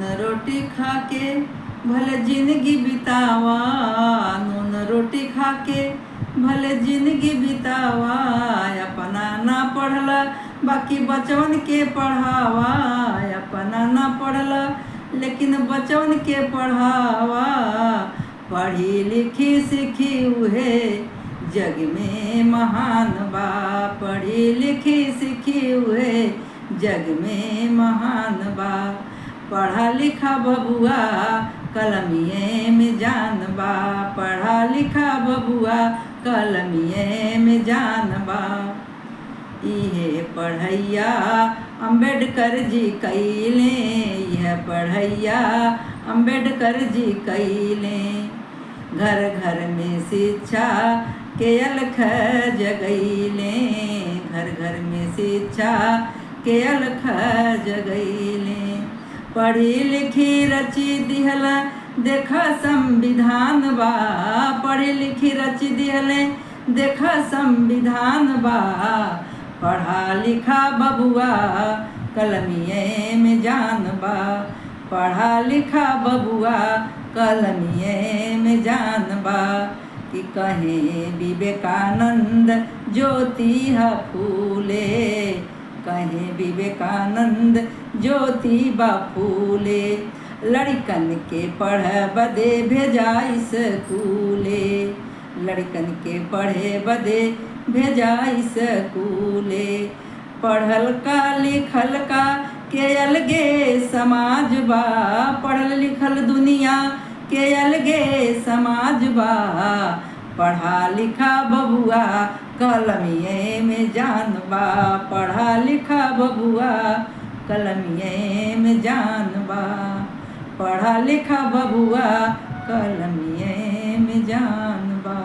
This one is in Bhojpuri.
नून रोटी खा के भले जिंदगी बितावा, नून रोटी खा के भले जिंदगी बितावा, अपना ना पढ़ला बाकी बचवन के पढ़ावा, अपना ना पढ़ला लेकिन बचवन के पढ़ावा। पढ़ी लिखी सीखी उहे जग में महान बा, पढ़ी लिखी सीखी उहे जग में महान बा। पढ़ा लिखा बबुआ कलमिए में जान बा, पढ़ा लिखा बबुआ कलमिए में जान बा। इहे पढ़ैया अम्बेडकर जी कैले, यह पढ़ैया अम्बेडकर जी कैले। घर घर में शिक्षा के अलख जगैले, घर घर में शिक्षा के अलख जगैले। पढ़ी लिखी रची दिहल देखा संविधान बा, पढ़ी लिखी रची दिहले देखा संविधान बा। पढ़ा लिखा बबुआ कलमिए में जान बा, पढ़ा लिखा बबुआ कलमिए में जान बा। कि कहे विवेकानंद ज्योति ह फूले, कहे विवेकानंद ज्योति बा फूले। लड़कन के पढ़ बदे भेजा स्कूले, लड़कन के पढ़े बदे भेजा स्कूले। पढ़ल का लिखल का के अलगे समाज बा, पढ़ल लिखल दुनिया के अलगे समाज बा। पढ़ा लिखा बबुआ कलमिए में जान बा, पढ़ा लिखा बबुआ कलमिए में जान बा, पढ़ा लिखा बबुआ कलमिए में जान बा।